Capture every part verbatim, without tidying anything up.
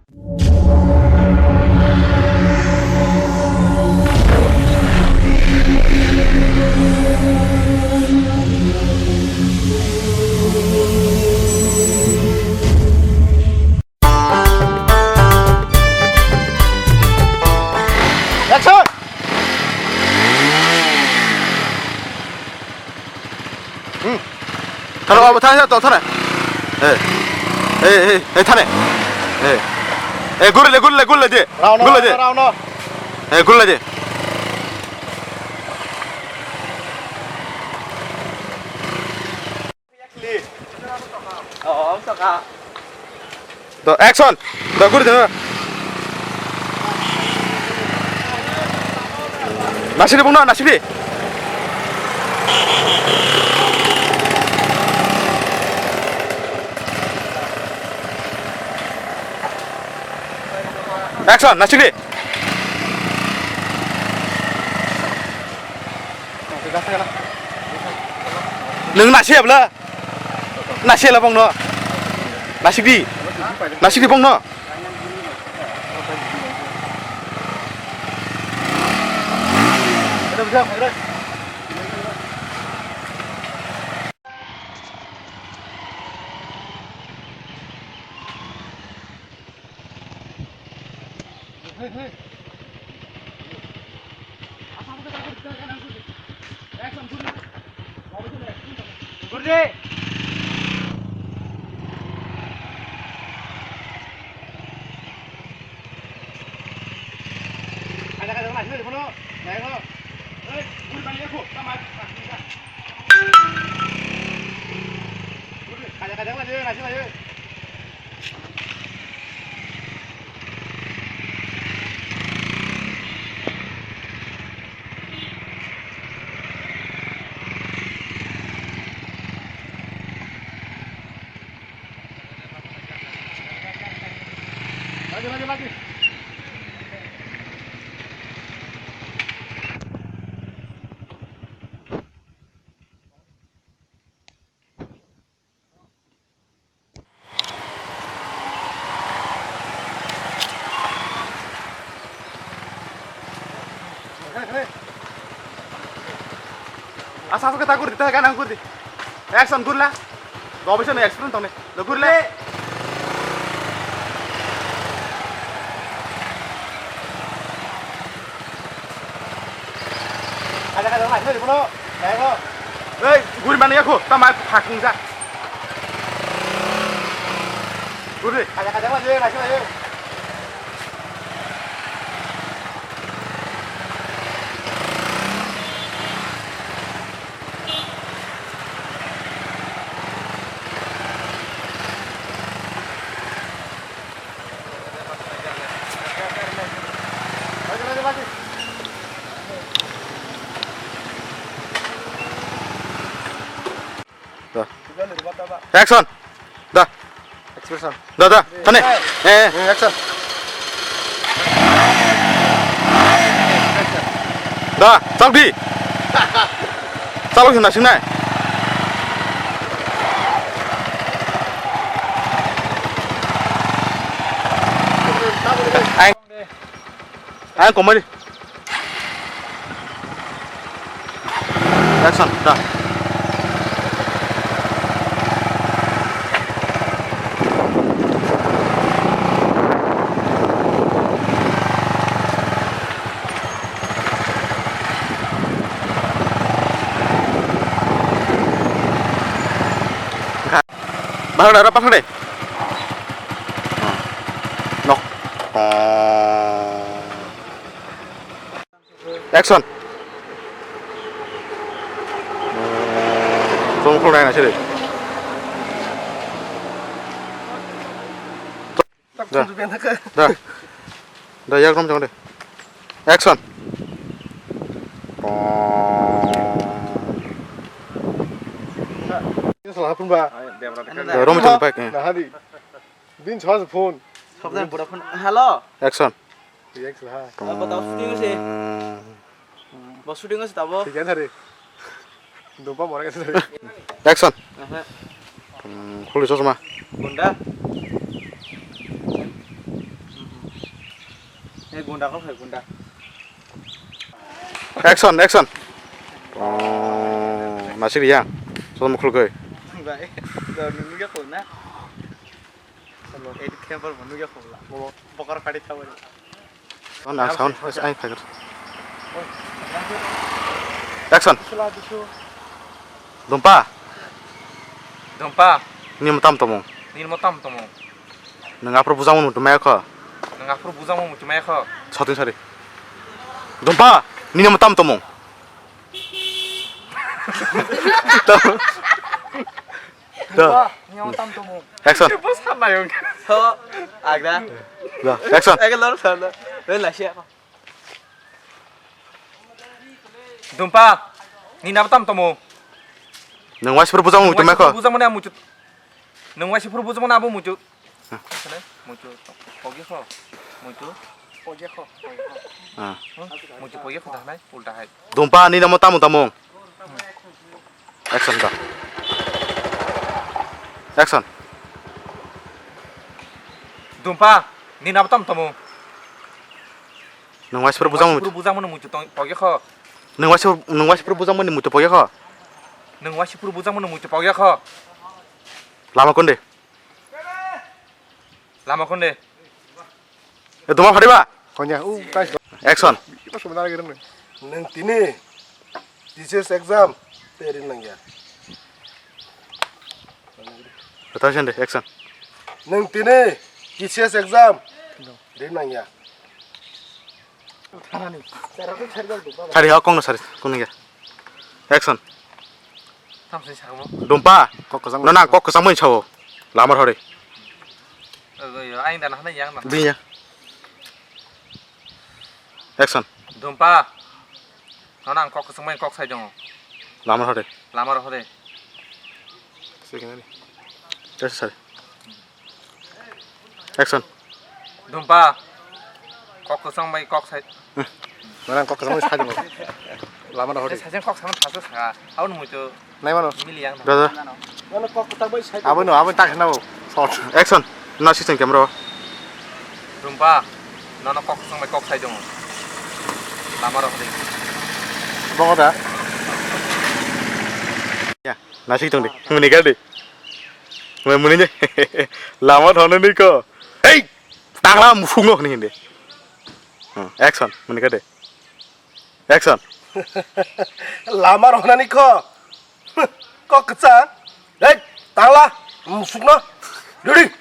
Action! Hmm. Thana, thana, thana, thana. Eh. Eh, eh, eh, thana. Eh. Eh, gurle, gurle, gurle de. Rauno, gurle de. Rauno, rauno. Eh, gurle de. To action. Da guri de. Nasidi bungno, nasidi. Action, nasidi. Nwng nasi abla? Nasi abla bongno? Nasik di. Nasik di bongno. Asa asa kita kurdi, kita kan kurdi. Action kurla. Gobisano experience tone. Lo kurla. Ada ada mai, ini puno. Baik lo. Hei, guri mana ya ko? Tamai hakung ja. Guri. Ada ada mai, ini masih mai. Da. Action. Da. Expression. Da, da. Thane. Eh, eh. Hmm, action. Da, chak di. Chalo sina sinai. Ai. Ang komari. Action, da. Bahar dara pasang deh. Nok. Action. Phone call naina siri. Da. Da. Da, yak rom jong de. Action. Ini salah pun, Pak. Da, rom jong, Pak. Nah, hadi. Din charge phone. Hello. Action. React lah. Ah, batao shooting se. Bo shooting se tabo. Thik khe thari. Dumpa mora khe thari. Action. Aha. Hmm, khuli chosma. Bunda. Gunda kok hai gunda. Action, action. Oh, nasik ya. Soal mukhul koi. Bai, do nunggu ya kau na. Edit camper nunggu ya kau lah. Bokar kadi tahu. Sound, ah, sound, ai, phai. Action. Dumpa. Dumpa. Nini mo tam tomung. Nini mo tam tomung. Nwng aphuru bujangmani muchung maya kho. Nwng aphuru bujangmani muchung maya kho. Sotin sari. Dumpa, nini mo tam tomung. Tam. Da. Nini mo tam tomung. Action. Bos khanai wng. So, agra. Da. Action. Ege lor sana. Wei la sia. Dumpa, nini abo tam tomo. Nwng waisa phuru bujang muchung maya kho. Bujang mani muchung. Nwng waisa phuru bujang mani abo muchung. Muchung. Pogya kho. Muchung. Pogya kho. Ah. Muchung pogya kho dah nai, ulta hai. Dumpa, nini amo tamo tamo. Action da. Action. Dumpa, nini abo tam tomo. Nwng waisa phuru bujang muchung. Bujang mani muchung tong pogya kho. Nwng waisa, nwng waisa phuru bujang mani muchung pogya kho. Nwng waisa phuru bujang mani muchung pogya kho. Lama kunde. Lama kunde. E, duma phariba? Konya, u, guys. Action. Nwng tini T C S exam teri nangya. Attention de, action. Nwng tini T C S exam ri nangya. Sari ha kong no sari kong nangya. Action. Tamo se sakmo. Dumpa. Kok kwchang. No na kok kwchang mani sao. Lamar hore. Ogo yo, aing dana hana yang na. Binya. Action. Dumpa. No na kok kwchang mani kok sai dongo. Lamar hore. Lamar hore. Second ni. Just sari. Action. Dumpa. Kok kwchang bai kok sai. Mana kok kwchang bai sai dong. Lama da hori. Sajeng kok sama thasa sa. Aboni muitu. Nai mano. Mili yang. Brother. Mana kok kwchang bai sai. Aboni, aboni tak na bo. Shot. Action. Na system camera. Dumpa. Nono kok kwchang bai kok sai dong. Lama rok ding. Bongo da. Ya, nasik tong di. Muni kal di. Muni, muni ni. Lama thono ni ko. Hey! Tangla musung no ni hindi. Hmm, action. Muni kal di. Action. Lama rok nani ko. Kok kwchang. Hey, tangla musung no. Ready?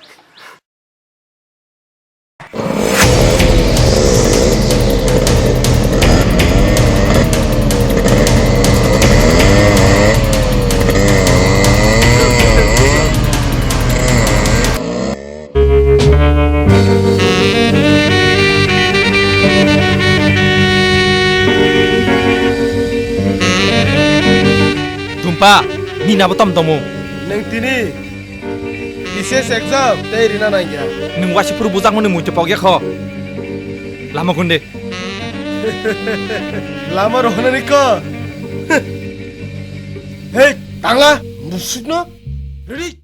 Dumpa, nini abo tom tomo. Nwng tini T C S exam tei rina nangya. Nwng waisa phuru bujakmani muitu pogya kho. Lama kunde. Lama rohonani kho. Hei, tangla, musukno. Ready?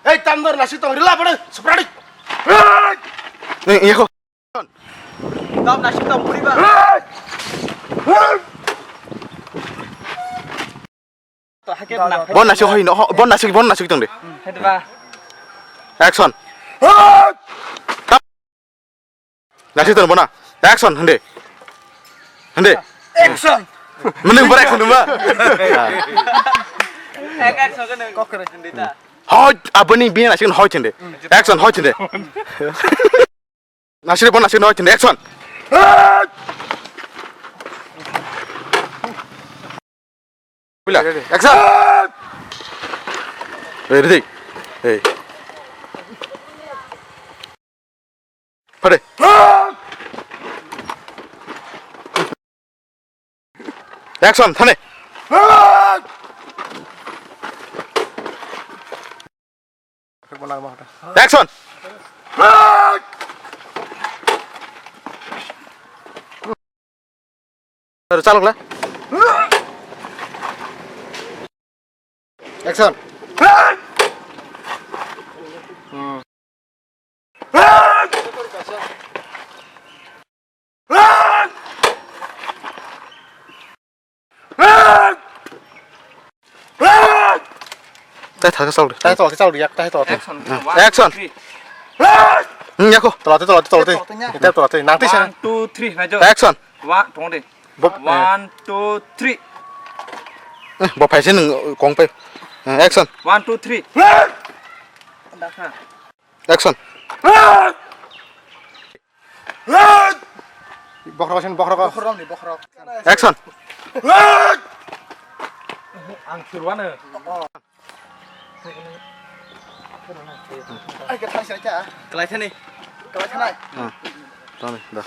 Hei, tamdor nasi tong, rila pada, sepradi. Hei! Nih, iya kho. Tam nasi tong, buri ba. To hake na. Bon nasi hoi no, bon nasi, bon nasi tong de. Hede ba. Action. Nasi tong bona. Action hande. Hande. Action. Mending ber action ba. Ek action ke nang kok kere hande ta. Hoi aboni bini nasi hoi hande. Action hoi hande. Nasiri bon nasiri no action. Bila. Action. Hey, ready. Hey. Pare. Action, thane. Action. Chalok la. Action. Thaka chal. Tahe tolate chal yak, tahe tolate. Action. Hmm. One, Action. Two, three. Hmm, yako. Tolate, tolate, tolate. Tolate, ya. Tep tolate. Nang tisa. One, two, three, nai jo. Action. Wa, tong de. Bo-, eh. One, two, three. Eh, bo phaise nung kong pai. Eh, action. One, two, three. Dakha. Action. Bokhorok action, bokhorok. Bokhorok ni bokhorok. Action. Ang surwano. Ai, ke thang sini kya? Kelai thani. Kelai thani. Hmm. Tani, dah.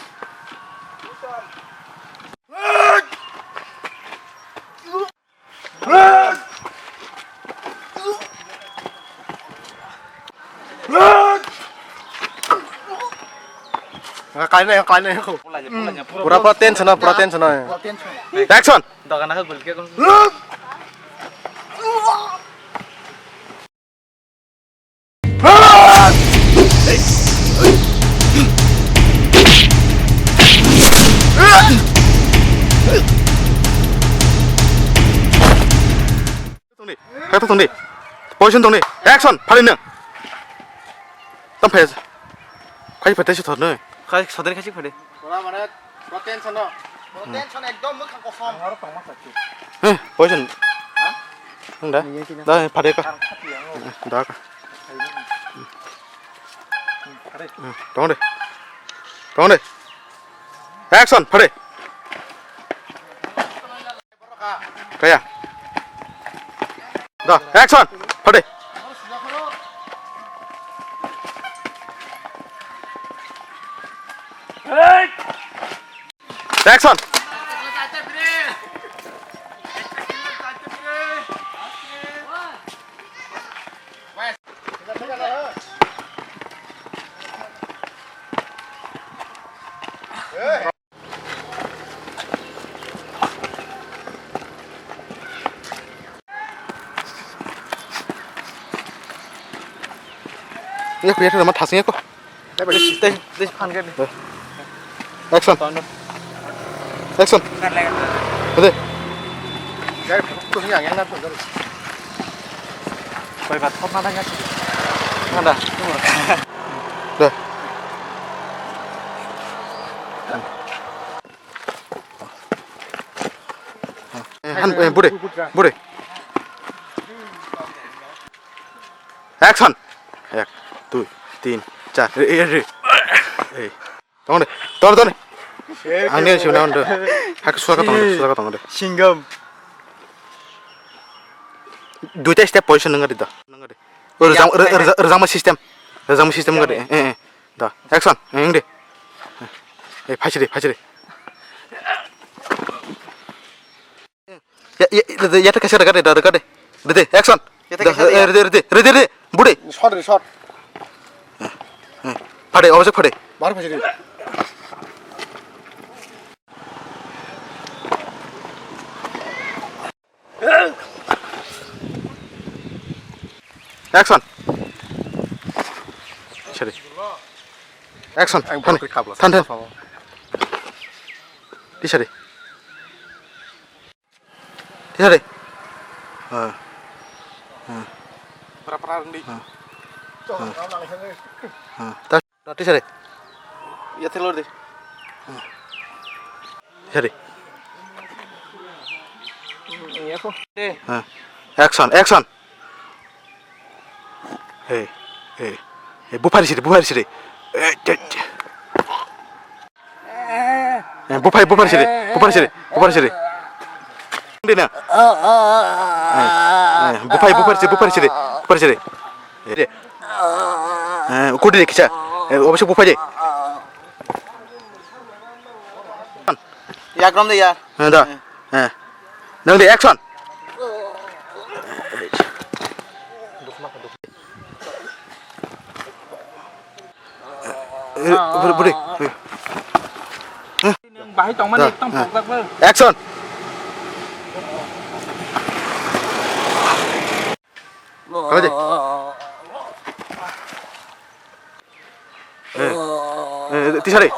Kainai, kainai. Pura, pura tension, pura tension. Action. Dogan aku gulke kon. Tongdi. Kata tongdi. Position tongdi. Action. Phari nang. Tam phai. Khai phai tesi thor noi. Khai sodani khai phai. Ora mane, pro tension no. Pro tension ekdom mukha kosom. He, position. Ha? Nang da. Da phade ka. Da ka. Tong de. Tong de. Action, phade. Kaya. Da, action. Phade. Action. Ini aku ya nama tasnya kok. Tei, tei, phan gani. Action. Action. Ade. Bai ba thok na nang. Nanda. Deh. Eh, han, eh, bude, bude. Action. Ek, dui, tin, char. Eh, eh, eh. Eh. Tong de, tong de, tong de. Ang ni sini tong de. Hak suaka tong de, suaka tong de. Singham. Duita step position nang de. Nang de. Oh, rejang, re-, reja-, rejang ma system. Rejang ma system nang de. Eh, eh. Da. Action. Eh, nang de. Eh, phachi de, phachi de. Ya, ya, ya, ya, kaisa rega de, da, rega de. Rede, action. Ya, da, kaisa rega. Eh, rede, rede, rede, rede. Bude. Shot, re, shot. Eh, phade, obo phade. Bar phade. Action. Sorry. Action. Ang than, bakri khabla. Than, than. Tisari. Tisari. Ah. Ah. Pra, pra, ndi. Ah. Ah. Ah. Ta, ta, tisari. Ya, thelor de. Tisari. Ya, ko. De. Ah. Action, action. Hey, hey, hey, buphari siri, buphari siri. Eh, te, te. Eh, buphai, buphari siri, buphari siri, buphari siri. Dina. Eh, eh, buphai, buphari siri, buphari siri, buphari siri. Eh, de. Eh, kudi de kisa. Eh, obviously buphai de. Yakrom de ya. Eh, da. Eh. Nang de action. Eh, budi, budi. Bahai tongmani. Da, ekdom eh. Pokjak bo. Action. Kau de. Eh. Eh, tisari.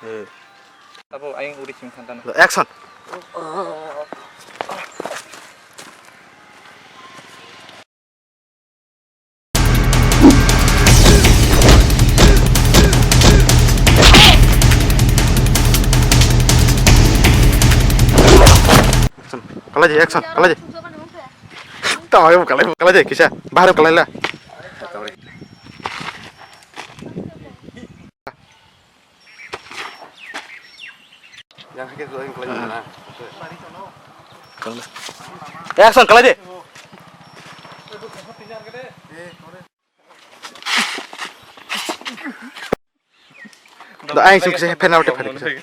Eh. Abo ayang uri sing khantana. Action. Kalai di, action, kalai di. Tama yung kalai, kalai di, kisa. Bahar kalai la. Yang kaki tu yang kalai na. Action, kalai di. Da, aing sung kisa penalty phari kisa.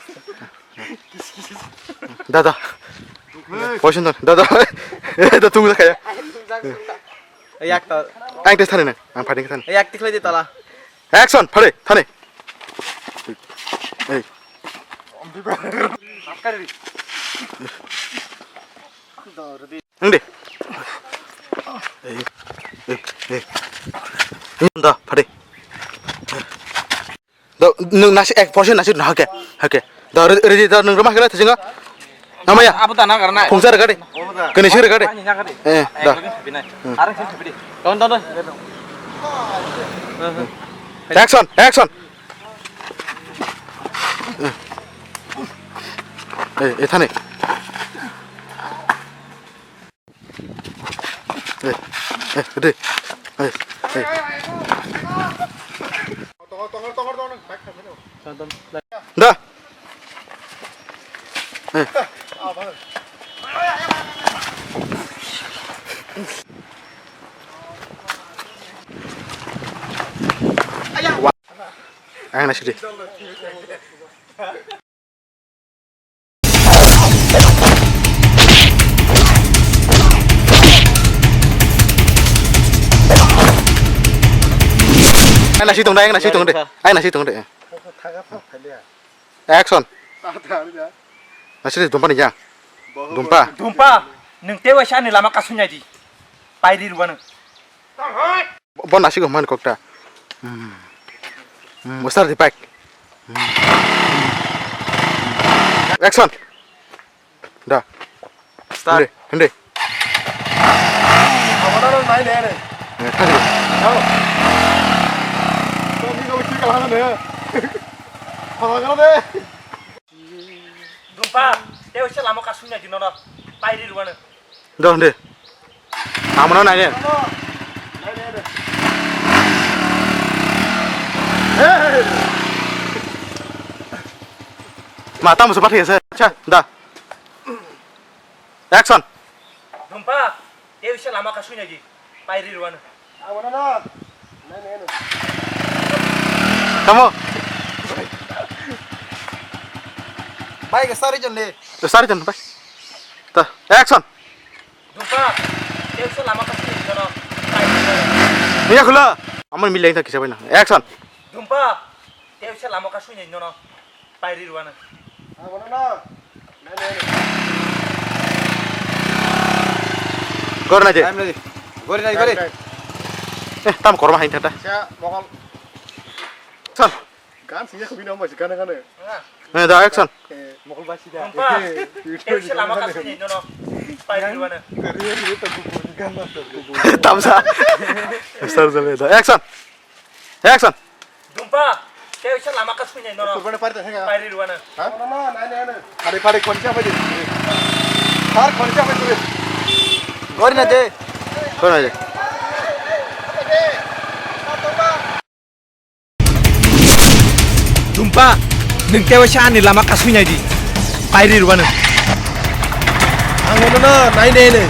Da, da. Position da, da, da. Da, tung da kaya. Yak to. Aing test thani na, ang phari thani. Yak tikhlai di tala. Action, phari, thani. Ei. Ang di. Eh, eh, eh. Da, phari. Da, nung nasi ek portion nasi na hake, hake. Da, re-, ready da, nung rumah kala thasinga. Namaya. Abu da na karna. Phungsa regadi. Kani sir regadi. Eh, da. Arang sih bidi. Don, don, don. Action, action. Eh, eh, thani. Eh, eh, de. Eh, eh. Da. Eh. Ang na sidi. Ang na sidi tong da, ang na sidi tong de. Ang na sidi tong de. Action. Na sidi dumpa ni ya. Dumpa. Dumpa, nung tewa sani lama kasung ya di. Pairi ruwa nung. Bo nasik man kokta. Hmm. Hmm, usar di bike. Hmm. Action. Da. Start. Hindi, hindi. Abana nai ne ne. Eh, thang. Tau. Tau ni kau cik lah ne. Apa kau de? Dumpa, tei usia lama kasung ya di nono. Pairi ruwa nung. Do, de. Amono nai de. Ma, tamo se pathai se. Cha, da. Action. Dumpa, tei usia lama kasung ya di. Pairi ruwa nung. Tamo. Bai ke sari jon de. Sari jon, bai. Ta, action. Dumpa, tei usia lama kasung ya di nono. Pairi ruwa nung. Iya khula. Amon milai ta kisa bai na. Action. Dumpa, tei usia lama kasung ya di nono. Pairi ruwa nung. Gor na je. Time lagi. Gori na gori. Eh, tam korma hain thata. Siya mokol. Son. Gan siya kami nama si gana gana. Eh, da action. Mokol basi da. Dumpa, tei usia lama kasung ya di nono. Pairi ruwa nung. Tamsa. Star jale da. Action. Action. Dumpa, tei usia lama kasung ya di nono. Kurbana pari ta hega. Pairi ruwa nung. Ha? Hari pari koncha pai. Har koncha pai. Gori na je. Gori na je. Dumpa, nung tei usia ani lama kasung ya di. Pairi ruwa nung. Ang no no nai ne ne.